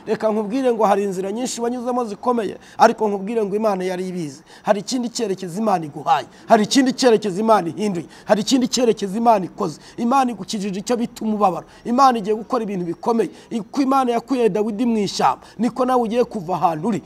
Reka nkubwire ngo hari inzira nyinshi wanyuzemo zikomeye, ariko nkubwire ngo Imana yari ibizi. Hari ikindi cyerekezo Imana iguhaye, hari ikindi cyerekezo Imana ihinduye, hari ikindi cyerekezo Imana ikoze. Imana igukijije icyo bita umubabaro. Imana igiye gukora ibintu bikomeye. Uko Imana yakuye Dawidi mu ishyamba, niko nawe ugiye kuva ahantu uri.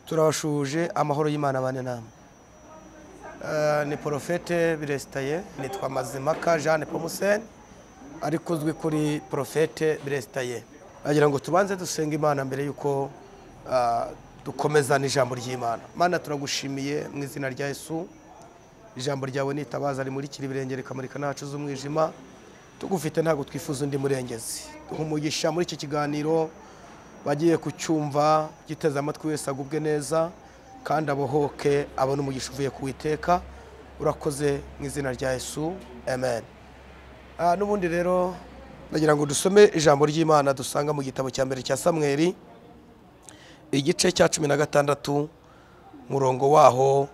Turabashuje amahoro y'Imana bane namwe. Ni Prophète Birestaye, nitwa Mazimaka Jeanne Pomusen, ariko uzwi kuri Prophète Birestaye. Agira ngo tubanze dusenga Imana mbere yuko dukomeza n'ijambo ry'Imana. Mana, turagushimiye mu izina rya Yesu. Ijambo ryawe nitabaza rimurikira ibirenge rikamurika nacu z'umwijima. Tugufite ntago twifuza undi murengezi. Duha umugisha muri iki kiganiro bagiye kucyumva, giteze amatwi wese agubwe neza kandi abohoke abone umugisha uvuye ku Uwiteka. Urakoze mu izina rya Yesu, amen. N'ubundi rero ndagira ngo dusome ijambo ry'Imana dusanga mu gitabo cya mbere cya Samweli, igice cya 16, murongo waho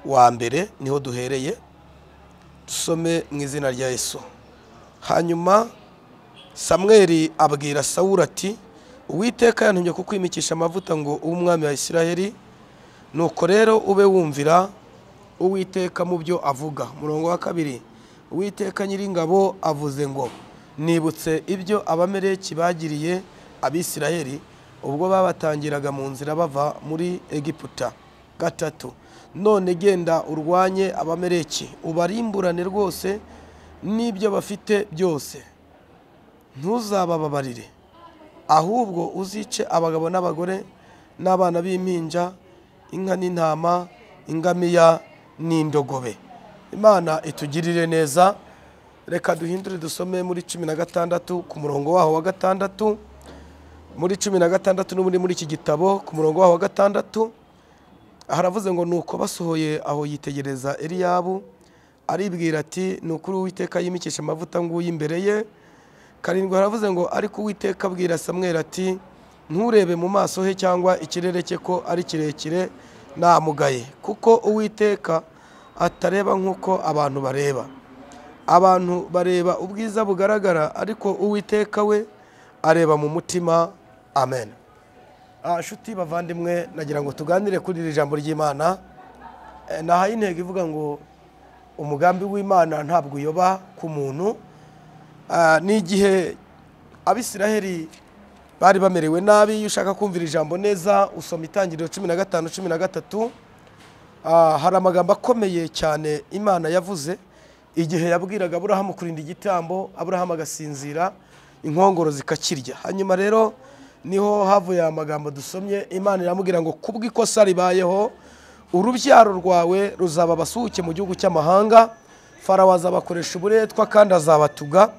wa mbere niho duhereye. Dusome mu izina rya Yesu. Hanyuma Samweli abwira Sawuli ati: Uwiteka yantumye kukwimikisha amavuta ngo ube umwami wa Isiraheli, nuko rero ube wumvira Uwiteka mu byo avuga. Murongo wa kabiri, Uwiteka Nyiringabo avuze ngo: nibutse ibyo Abameleki bagiriye Abisiraheli ubwo babatangiraga mu nzira bava muri Egiputa. Gatatu, none genda urwanye Abameleki ubarimburane rwose n'ibyo bafite byose, ntuzabababarire, ahubwo uzice abagabo n'abagore n'abana b'impinja, inka n'intama, ingamiya n'indogobe. Imana itugirire neza. Reka duhindure dusome muri 16 ku murongo waho wa gatandatu. Muri 16 n'ubundi muri iki gitabo ku murongo waho wa gatandatu haravuze ngo: nuko basohoye aho yitegereza Eliyabu, aribwira ati: ni ukuri Uwiteka yimikisha amavuta nguyu imbere ye. Karindwi haravuze ngo: ariko Uwiteka abwira Samweli ati: nturebe mu maso he cyangwa ikirere cye ko ari kirekire, namugaye, kuko Uwiteka atareba nk'uko abantu bareba. Abantu bareba ubwiza bugaragara, ariko Uwiteka we areba mu mutima. Amen. Nshuti bavandimwe, nagira ngo tuganire kuri iri jambo ry'Imana. Nahaye intego ivuga ngo umugambi w'Imana ntabwo uyoba ku muntu. Ni igihe Abisiraheli bari bamerewe nabi. Iyo ushaka kumvira ijambo neza usoma Itangiriro 15:13. Hari amagambo akomeye cyane Imana yavuze igihe yabwiraga Aburahamu kurinda igitambo, Aburahamu agasinzira, inkongoro zikakirya. Hanyuma rero niho havuye amagambo dusomye. Imana iramubwira ngo kubw'ikosa ribayeho urubyaro rwawe ruzaba abasuhuke mu gihugu cy'amahanga, Farawo azabakoresha uburetwa kandi azabatuga.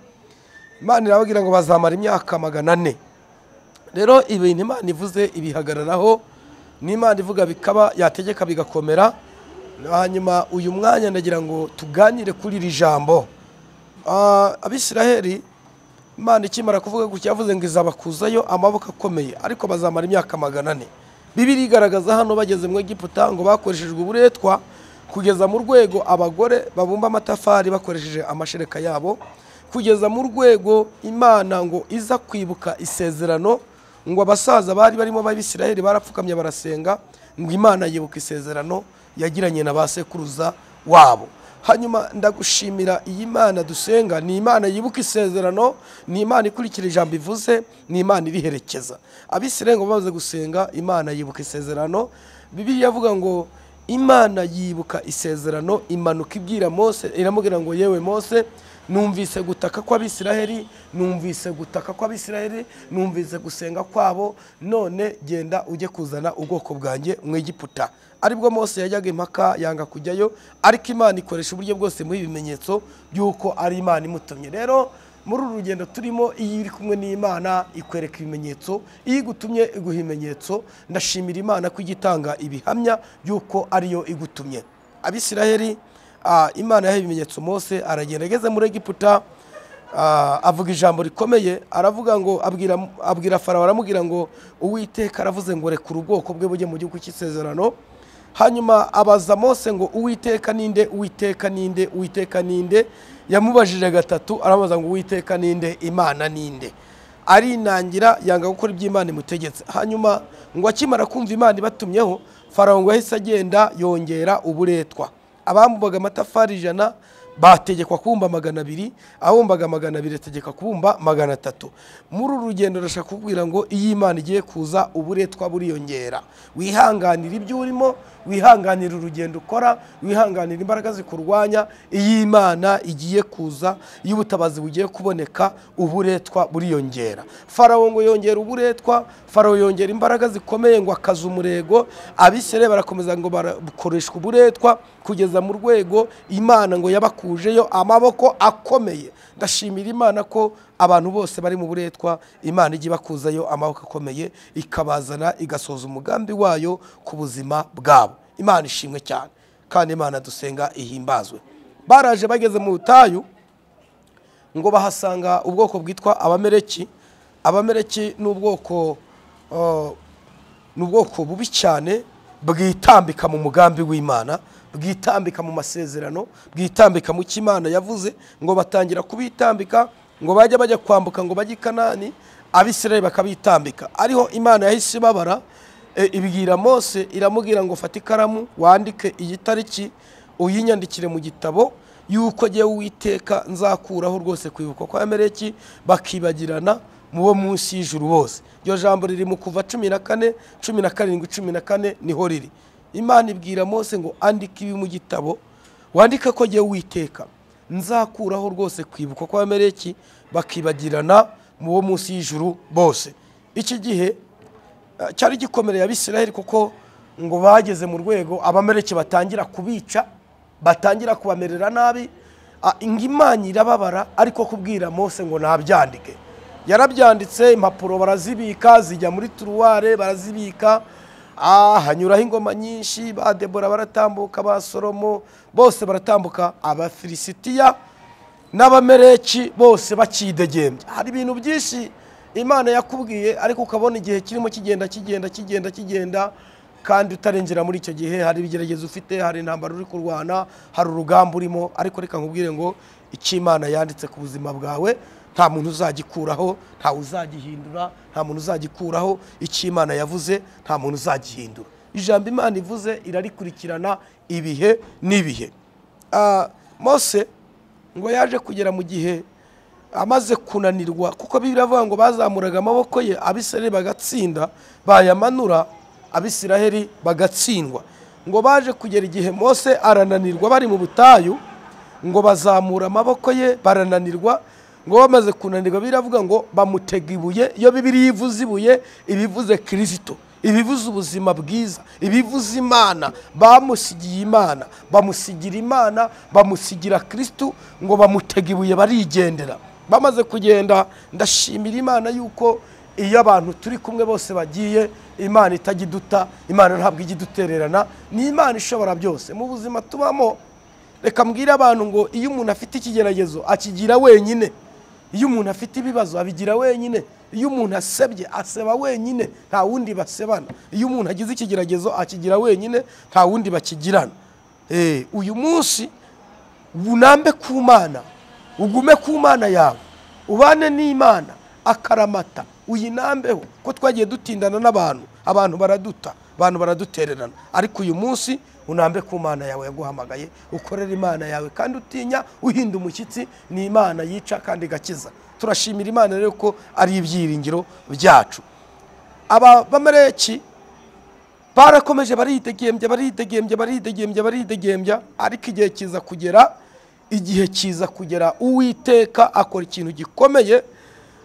Imana irababwira ngo bazamara imyaka 400. Rero ibintu Imana ivuze ibihagararaho, n'Imana ivuga bikaba, yategeka bigakomera. Hanyuma uyu mwanya ndagira ngo tuganire kuri iri jambo. Abisiraheli Imana ikimara kuvuga gutya yavuze ngo izabakuzayo amaboko akomeye, ariko bazamara imyaka 400. Bibiliya igaragaza hano bageze mu Egiputa ngo bakoreshejwe uburetwa kugeza mu rwego abagore babumba amatafari bakoresheje amashereka yabo, kugeza mu rwego Imana ngo iza kwibuka isezerano, ngo abasaza bari barimo b'Abisiraheli barapfukamye barasenga ngo Imana yibuka isezerano yagiranye na basekuruza wabo. Hanyuma ndagushimira iyi Mana dusenga, ni Imana yibuka isezerano, ni Imana ikurikira ijambo ivuze, ni Imana iriherekeza. Abisiraheli ngo bamaze gusenga Imana yibuka isezerano. Bibiliya ivuga ngo Imana yibuka isezerano, imanuka ibwira Mose, iramubwira ngo: yewe Mose, numvise gutaka kw'Abisiraheli, numvise gutaka kw'Abisiraheli, numvise gusenga kwabo, none genda ujye kuzana ubwoko bwanjye mu Egiputa. Aribwo Mose yajyaga impaka yanga kujyayo, ariko Imana ikoresha uburyo bwose muri ibimenyetso by'uko ari Imana imutumye. Rero muri uru rugendo turimo, iyo uri kumwe n'Imana ikwereka ibimenyetso, iyo igutumye iguha ibimenyetso. Ndashimira Imana ko igitanga ibihamya by'uko ariyo igutumye. Abisiraheli Imana yahaye ibimenyetso Mose, aragenda ageze muri Egiputa. avuga ijambo rikomeye, aravuga ngo abwira Farawo, aramubwira ngo Uwiteka aravuze ngo rekura ubwoko bwe bujye mu gihugu cy'isezerano. Hanyuma abaza Mose ngo Uwiteka ninde, Uwiteka ninde, Uwiteka ninde? Yamubajije gatatu, aramubaza ngo Uwiteka ninde, Imana ninde? Arinangira yanga gukora ibyo Imana imutegetse. Hanyuma ngo akimara kumva Imana ibatumyeho, Farawo ngo yahise agenda yongera uburetwa. Abambubaga amatafari 100 bategekwa kubumba 200, abumbaga 200 ategekwa kubumba 300. Muri uru rugendo ndashaka kukubwira ngo iyo Imana igiye kuza uburetwa buriyongera. Wihanganira ibyo urimo, wihanganira urugendo ukora, wihanganira imbaraga zikurwanya. Iyo Imana igiye kuza, iyo ubutabazi bugiye kuboneka, uburetwa buriyongera. Farawo ngo yongera uburetwa, Farawo yongera imbaraga zikomeye ngo akaza umurego. Abisirayeli barakomeza ngo barakoreshwa uburetwa kugeza mu rwego Imana ngo yabakujeyo amaboko akomeye. Ndashimira Imana ko abantu bose bari mu buretwa Imana ijya ibakuzayo amaboko akomeye, ikabazana igasoza umugambi wayo ku buzima bwabo. Imana ishimwe cyane kandi Imana dusenga ihimbazwe. Baraje bageze mu butayu ngo bahasanga ubwoko bwitwa Abameleki. Abameleki ni ubwoko bubi cyane, bwitambika mu mugambi w'Imana, bwitambika mu masezerano, bwitambika mu cy'Imana yavuze. Ngo batangira kubitambika, ngo bajya bajya kwambuka ngo bajye i Kanani, Abisirayeli bakabitambika. Ariho Imana yahise ibabara, ibwira Mose, iramubwira ngo fata ikaramu wandike iyi tariki uyinyandikire mu gitabo, yuko jyewe Uwiteka nzakuraho rwose kwibuka kwa Amaleki bakibagirana mu bo munsi y'ijuru bose. Iryo jambo riri mu Kuva 14, 17, 14 niho riri. Imana ibwira Mose ngo andika ibi mu gitabo, wandike ko jyewe Uwiteka nzakuraho rwose kwibuka kwa Amaleki bakibagirana mu bo munsi y'ijuru bose. Iki gihe cyari gikomereye Abisirayeli, kuko ngo bageze mu rwego Abameleki batangira kubica, batangira kubamerera nabi. Imana irababara, ariko kubwira Mose ngo nabyandike. Yarabyanditse, impapuro barazibika, zijya muri turuware barazibika. Hanyuraho ingoma nyinshi, ba Debora baratambuka, ba Solomo bose baratambuka, Abafilisitiya n'Abameleki bose bakidegembya. Hari ibintu byinshi Imana yakubwiye, ariko ukabona igihe kirimo kigenda kigenda kigenda kigenda, kandi utarengera muri icyo gihe. Hari ibigeragezo ufite, hari intambara uri kurwana, hari urugamba urimo, ariko reka nkubwire ngo icyo Imana yanditse ku buzima bwawe nta muntu uzagikuraho, nta uzagihindura, nta muntu uzagikuraho. Icyo Imana yavuze nta muntu uzagihindura. Ijambo Imana ivuze irarikurikirana ibihe n'ibihe. Mose ngo yaje kugera mu gihe amaze kunanirwa, kuko Bibiliya iravuga ngo bazamuraga amaboko ye Abisirayeli bagatsinda, bayamanura Abisirayeli bagatsindwa. Ngo baje kugera igihe Mose arananirwa bari mu butayu, ngo bazamura amaboko ye barananirwa. Ngo bamaze kunanirwa, biravuga ngo bamutega ibuye. Iyo Bibiliya ivuze ibuye, ibivuze Kristo, ibivuze ubuzima bwiza, ibivuze Imana. Bamusigiye Imana, bamusigira Imana, bamusigira Kristo, ngo bamutega ibuye barigendera. Bamaze kugenda, ndashimira Imana yuko iyo abantu turi kumwe bose bagiye, Imana itagiduta, Imana ntabwo ijya idutererana, ni Imana ishobora byose. Mu buzima tubamo, reka mbwire abantu ngo iyo umuntu afite ikigeragezo akigira wenyine, iyo umuntu afite ibibazo abigira wenyine, iyo umuntu asebye aseba wenyine, nta wundi basebana. Iyo umuntu agize ikigeragezo akigira wenyine, nta wundi bakigirana. Uyu munsi unambe ku Mana, ugume ku Mana yawe, ubane n'Imana akaramata, uyinambeho. Ko twagiye dutindana n'abantu, abantu baraduta, abantu baradutererana, ariko uyu munsi unambe ku Mana yawe yaguhamagaye, ukorera Imana yawe kandi utinya, uhinda umushyitsi. Ni Imana yica kandi igakiza. Turashimira Imana rero ko ari ibyiringiro byacu. Aba Bamaleki barakomeje baridegembya, baridegembya, baridegembya, baridegembya, ariko igihe kiza kugera, igihe kiza kugera Uwiteka akora ikintu gikomeye.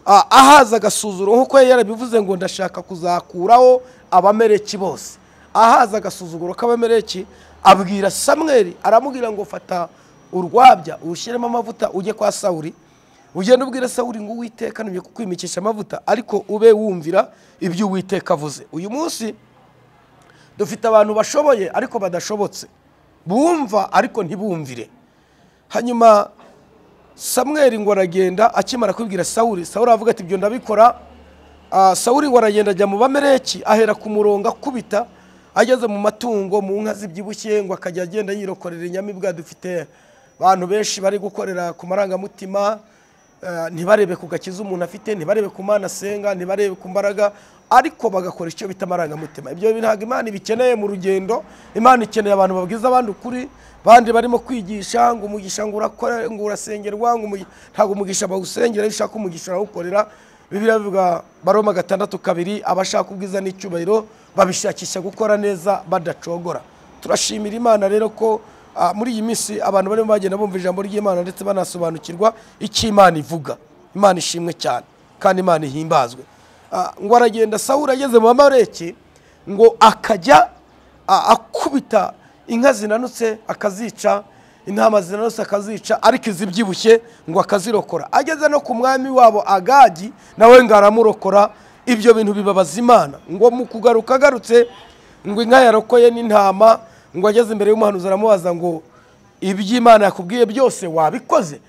Ahaza agasuzuro, nkuko yari yarabivuze ngo ndashaka kuzakuraho Abameleki bose. Ahaza agasuzuguro k'Abameleki, abwira Samweli, aramubwira ngo fata urwabya ushyiremo amavuta ujye kwa Sawuli, ugende ubwire Sawuli ngo Uwiteka nibyo kukwimikisha amavuta, ariko ube wumvira ibyo Uwiteka avuze. Uyu munsi dufite abantu bashoboye ariko badashobotse, bumva ariko ntibumvire. Hanyuma Samweli ngo aragenda akimara kubwira Sawuli, Sawuli avuga ati ibyo ndabikora. Sawuli ngo aragenda ajya mu Bameleki, ahera ku murongo akubita, ageze mu matungo mu nka zibyibushye, ngo akajya agenda yirokorera inyamibwa. Dufite abantu benshi bari gukorera ku marangamutima, ntibarebe ku gakiza umuntu afite, ntibarebe ku Mana asenga, ntibarebe ku mbaraga, ariko bagakora icyo bita amarangamutima. Ibyo ntabwo Imana ibikeneye mu rugendo. Imana ikeneye abantu babwiza abandi ukuri, bandi barimo kwigisha ngo umugisha ngo urakora, ngo urasengerwa, ngo ntabwo umugisha bawusengera, iyo ushaka umugisha urawukorera. Bibiliya bivuga Baroma 6:2, abashaka ubwiza n'icyubahiro babishakisha gukora neza badacogora. Turashimira Imana rero ko muri iyi minsi abantu barimo bagenda bumva ijambo ry'Imana ndetse banasobanukirwa icyo Imana ivuga. Imana ishimwe cyane kandi Imana ihimbazwe. Ngo aragenda Sawuli ageze mu Bamaleki, ngo akajya akubita inka zinanutse akazica, intama zinanutse akazica, ariko izibyibushye ngo akazirokora. Ageze no ku mwami wabo Agagi, nawe ngo aramurokora. Ibyo bintu bibabaza Imana. Ngo mu kugaruka agarutse, ngo inka yarokoye n'intama, ngo ageze imbere y'umuhanuzi aramubaza ngo iby'Imana yakubwiye byose wabikoze?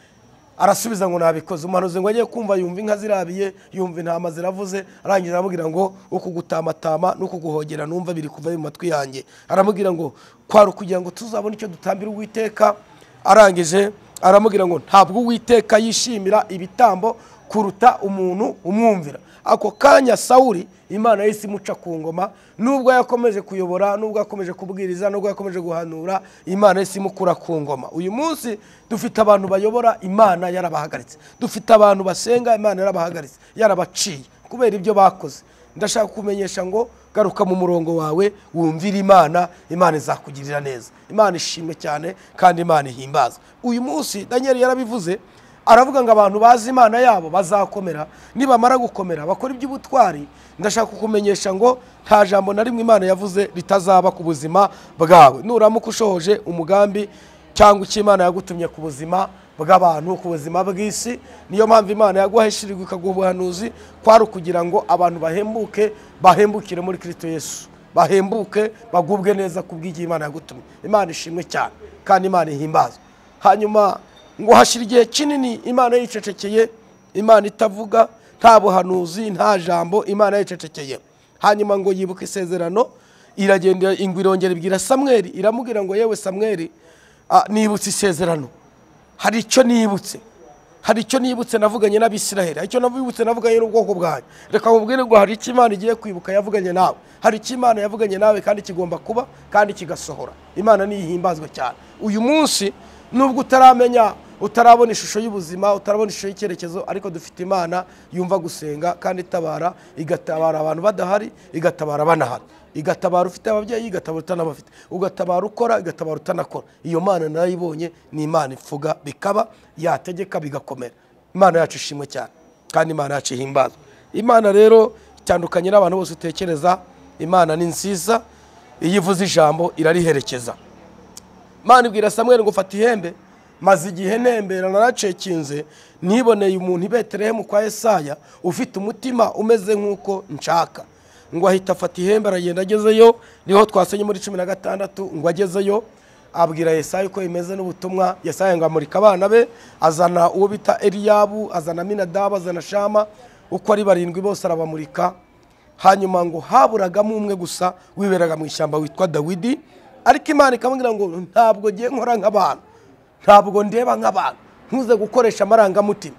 Arasubiza ngo nabikoze. Umuhanuzi ngo agiye kumva yumva inka zirabiye, yumva intama ziravuze, arangiza aramubwira ngo uku gutamatama n'uku guhogera numva biri kuva mu matwi yanjye. Aramubwira ngo kwari ukugira ngo tuzabone icyo dutambira Uwiteka. Arangije aramubwira ngo ntabwo Uwiteka yishimira ibitambo kuruta umuntu umwumvira. Ako kanya Sawuli Imana yahise imuca ku ngoma, nubwo yakomeje kuyobora, nubwo yakomeje kubwiriza, nubwo yakomeje guhanura, Imana yahise imukura ku ngoma. Uyu munsi dufite abantu bayobora, Imana yarabahagaritse. Dufite abantu basenga, Imana yarabahagaritse, yarabaciye kubera ibyo bakoze. Ndashaka kumenyesha ngo garuka mu murongo wawe, wumvire Imana, Imana izakugirira neza. Imana ishimwe cyane kandi Imana ihimbaza. Uyu munsi Daniel yarabivuze, aravuga ngo abantu bazi Imana yabo bazakomera, nibamara gukomera bakora iby'ubutwari. Ndashaka kukumenyesha ngo nta jambo na rimwe Imana yavuze ritazaba ku buzima bwawe. Nuramuka ushohoje umugambi cyangwa icyo Imana yagutumye ku buzima bw'abantu, ku buzima bw'isi. Niyo mpamvu Imana yaguheshirirwa ikaguha ubuhanuzi, kwari ukugira ngo abantu bahembuke, bahembukire muri Kristo Yesu, bahembuke bagubwe neza kubw'igi Imana yagutumye. Imana ishimwe cyane kandi Imana ihimbazwe. Hanyuma ngo hashira igihe kinini Imana yicecekeye, Imana itavuga, nta buhanuzi, nta jambo, Imana yicecekeye. Hanyuma ngo yibuka isezerano, iragenda ingwe irongera ibwira Samweli, iramubwira ngo yewe Samweli, nibutse isezerano, hari icyo nibutse, hari icyo nibutse navuganye n'Abisiraheli, hari icyo nabibutse navuganye n'ubwoko bwanjye. Reka nkubwire ngo hari icyo Imana igiye kwibuka yavuganye nawe, hari icyo Imana yavuganye nawe kandi kigomba kuba kandi kigasohora. Imana niyihimbazwe cyane. Uyu munsi nubwo utaramenya, utarabona ishusho y'ubuzima, utarabona ishusho y'icyerekezo, ariko dufite Imana yumva gusenga kandi itabara, igatabara abantu badahari, igatabara banahari, igatabara ufite ababyeyi, igatabara utanabafite, ugatabara ukora, igatabara utanakora. Iyo Mana narayibonye, ni Imana ifuga bikaba, yategeka bigakomera. Imana yacu ishimwe cyane kandi Imana yacu ihimbazwe. Imana rero itandukanye n'abantu bose utekereza. Imana ni nziza, iyo ivuze ijambo irariherekeza. Imana ibwira Samweli ngo fata ihembe, maze igihe nembera naracekinze, niboneye umuntu i Betelehemu kwa Yesaya ufite umutima umeze nk'uko nshaka. Ngo ahita afata ihembe aragenda, agezeyo, niho twasenye muri 16, ngo agezeyo abwira Yesaya uko imeze n'ubutumwa. Yesaya ngo amurika abana be, azana uwo bita Eliyabu, azana Aminadabu, azana Shama, uko ari barindwi bose arabamurika. Hanyuma ngo haburagamo umwe gusa wiberaga mu ishyamba witwa Dawidi. Ariko Imana ikamubwira ngo ntabwo ngiye nkora nk'abantu, ntabwo ndeba nk'abantu, ntuze gukoresha amarangamutima.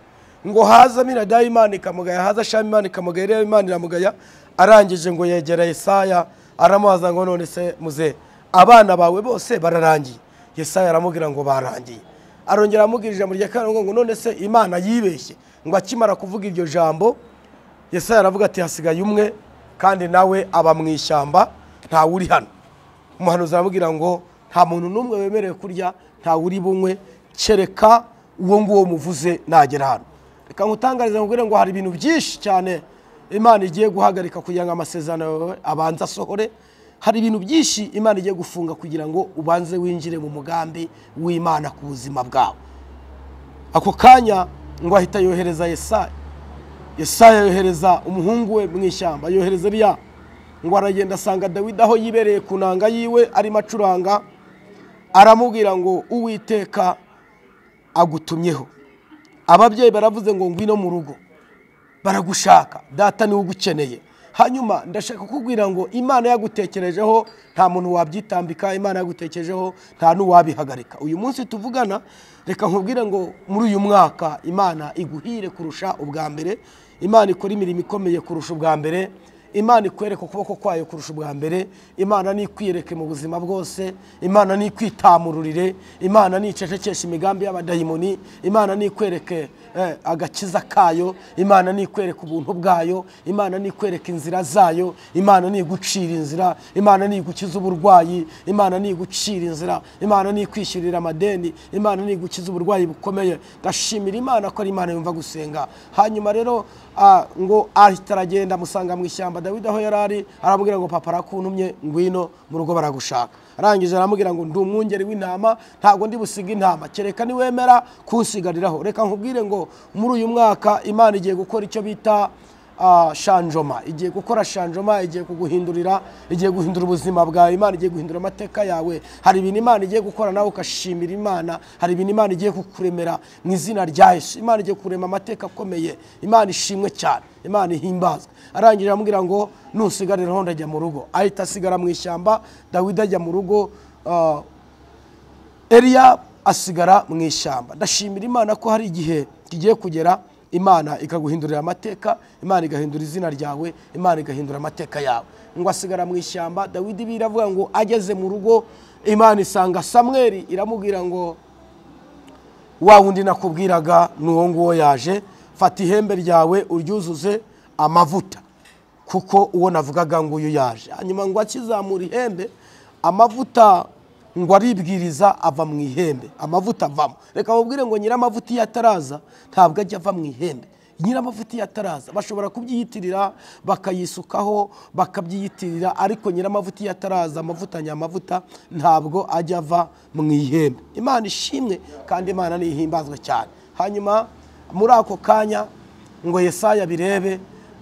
Ngo haza Aminadabu Imana ikamugaya, haza Shama Imana ikamugaya, Eliyabu Imana iramugaya. Arangije ngo yegera Yesaya aramubaza ngo none se muze, abana bawe bose bararangiye? Yesaya aramubwira ngo barangiye. Arongera amubwira ijambo rya kabiri ngo none se Imana yibeshye? Ngo akimara kuvuga iryo jambo, Yesaya aravuga ati hasigaye umwe kandi nawe aba mu ishyamba, ntawe uri hano. Umuhanuzi aramubwira ngo nta muntu n'umwe wemerewe kurya, ntawe uri bunywe, kereka uwo nguwo muvuze nagera hano. Reka nkutangarize nkubwire ngo hari ibintu byinshi cyane Imana igiye guhagarika kugira ngo amasezerano yawe abanze asohore. Hari ibintu byinshi Imana igiye gufunga kugira ngo ubanze winjire mu mugambi w'Imana ku buzima bwawe. Ako kanya ngo ahita yohereza Yesaya. Yesaya yohereza umuhungu we mu ishyamba, yohereza Eliya. Ngo aragenda asanga Dawidi aho yibereye ku nanga yiwe arimo acuranga, aramubwira ngo Uwiteka agutumyeho. Ababyeyi baravuze ngo ngwino mu rugo, baragushaka, data niwe ugukeneye. Hanyuma ndashaka kukubwira ngo Imana yagutekerejeho nta muntu wabyitambika, Imana yagutekerejeho nta n'uwabihagarika. Uyu munsi tuvugana, reka nkubwire ngo muri uyu mwaka Imana iguhire kurusha ubwa mbere, Imana ikora imirimo ikomeye kurusha ubwa mbere, Imana ikwereka ukuboko kwayo kurusha ubwa mbere, Imana nikwiyereke mu buzima bwose, Imana nikwitamururire, Imana nicecekesha imigambi y'abadayimoni, Imana nikwereke agakiza kayo, Imana nikwereka ubuntu bwayo, Imana nikwereka inzira zayo, Imana nigucira inzira, Imana nigukiza uburwayi, Imana nigucira inzira, Imana nikwishyurira amadeni, Imana nigukiza uburwayi bukomeye. Ndashimira Imana ko ari Imana yumva gusenga. Hanyuma rero ngo ahita aragenda amusanga mu ishyamba Dawidi aho yari ari, aramubwira ngo papa arakuntumye, ngwino mu rugo baragushaka. Arangije aramubwira ngo ndi umwungeri w'intama, ntabwo ndi busiga intama kereka niwemera kunsigariraho. Reka nkubwire ngo muri uyu mwaka Imana igiye gukora icyo bita shanjoma, igiye gukora shanjoma, igiye kuguhindurira, igiye guhindura ubuzima bwawe, Imana igiye guhindura amateka yawe. Hari ibintu Imana igiye gukora nawe ukashimira Imana, hari ibintu Imana igiye kukuremera mu izina rya Yesu. Imana igiye kurema amateka akomeye. Imana ishimwe cyane, Imana ihimbazwe. Arangije aramubwira ngo nusigariraho ndajya mu rugo. Ahita asigara mu ishyamba, Dawidi ajya mu rugo, Eliya asigara mu ishyamba. Ndashimira Imana ko hari igihe kigiye kugera Imana ikaguhindurira amateka, Imana igahindura izina ryawe, Imana igahindura amateka yawe. Ngo asigara mu ishyamba, Dawidi biravuga ngo ageze mu rugo Imana isanga Samweli iramubwira ngo wa wundi nakubwiraga nuwo nguwo yaje, fata ihembe ryawe uryuzuze amavuta kuko uwo navugaga ngo uyu yaje. Hanyuma ngo akizamura ihembe, amavuta ngo aribwiriza ava mu ihembe, amavuta avamo. Reka mubwire ngo nyiramavuta iyo ataraza ntabwo ajya ava mu ihembe. Nyiramavuta iyo ataraza bashobora kubyiyitirira bakayisukaho bakabyiyitirira, ariko nyiramavuta iyo ataraza, amavuta nyamavuta ntabwo ajya ava mu ihembe. Imana ishimwe kandi Imana nihimbazwe cyane. Hanyuma muri ako kanya ngo Yesaya birebe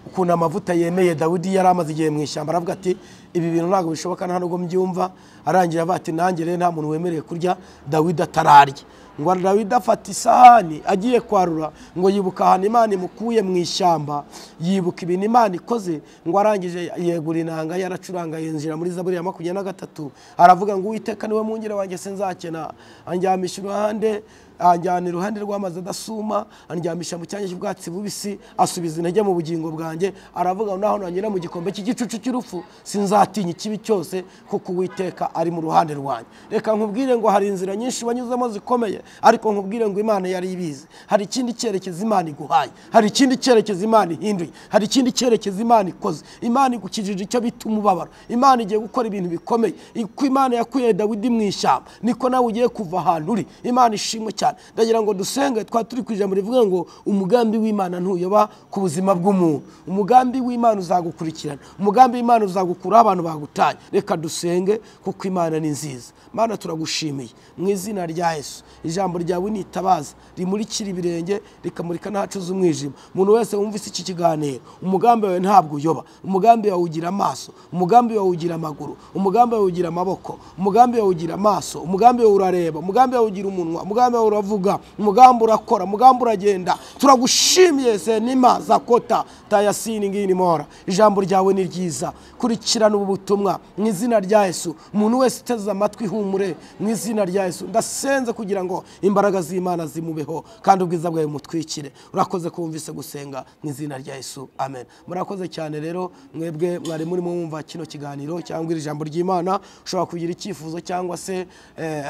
ukuntu amavuta yemeye Dawidi yari amaze igihe mu ishyamba, aravuga ati ibi bintu ntabwo bishoboka nta nubwo mbyumva. Arangira avuga ati nanjye rero nta muntu wemerewe kurya Dawidi atararya. Ngo Dawidi afata isahani agiye kwarura, ngo yibuka ahantu Imana imukuye mu ishyamba, yibuka ibintu Imana ikoze. Ngo arangije yegura inanga yaracuranga yinjira muri Zaburi ya 23, aravuga ngo Uwiteka niwe mwungeri wanjye sinzakena, andyamisha iruhande, anjyana iruhande rw'amazi adasuma, andyamisha mu cyanya cy'ubwatsi bubisi, asubiza intege mu bugingo bwanjye. Aravuga naho nanyura mu gikombe cy'igicucu cy'urupfu sinzatinya ikibi cyose kuko Uwiteka ari mu ruhande rwanjye. Reka nkubwire ngo hari inzira nyinshi banyuzamo zikomeye, ariko nkubwire ngo Imana yari ibizi. Hari ikindi cyerekezo Imana iguhaye, hari ikindi cyerekezo Imana ihinduye, hari ikindi cyerekezo Imana ikoze. Imana igukijije icyo bita umubabaro. Imana igiye gukora ibintu bikomeye. Uko Imana yakuye Dawidi mu ishyamba niko nawe ugiye kuva ahantu uri. Imana ishimwe cyane. Ndagira ngo dusenge, twa turi ku ijambo rivuga ngo umugambi w'Imana ntuyoba ku buzima bw'umuntu. Umugambi w'Imana uzagukurikirana, umugambi w'Imana uzagukura abantu bagutaye. Reka dusenge kuko Imana ni nziza. Mana turagushimiye mu izina rya Yesu. Ijambo ryawe nitabaza rimurikira ibirenge rikamurika n'ahacuze umwijima. Umuntu wese wumvise iki kiganiro, umugambi wawe ntabwo uyoba, umugambi wawe ugira amaso, umugambi wawe ugira amaguru, umugambi wawe ugira amaboko, umugambi wawe ugira amaso, umugambi wawe urareba, umugambi wawe ugira umunwa, umugambi wawe uravuga, umugambi urakora, umugambi uragenda. Turagushimiye senima zakota tayasini ngini mora. Ijambo ryawe ni ryiza, kurikirana ubu butumwa mu izina rya Yesu. Umuntu wese uteze amatwi humure mu izina rya Yesu. Ndasenze kugira ngo imbaraga z'Imana zimubeho kandi ubwiza bwawe mutwikire. Urakoze kumvise gusenga mu izina rya Yesu, amen. Murakoze cyane rero mwebwe mwari murimo mwumva kino kiganiro cyangwa iri jambo ry'Imana. Ushobora kugira icyifuzo cyangwa se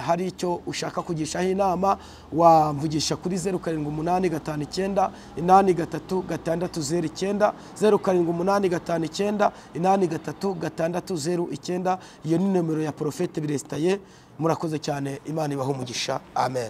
hari icyo ushaka kugishaho inama, wamvugisha kuri 0785 83 609, 0785 83 609. Iyo ni nomero ya Prophète Birestaye. Murakoze cyane, Imana ibahe umugisha, amen.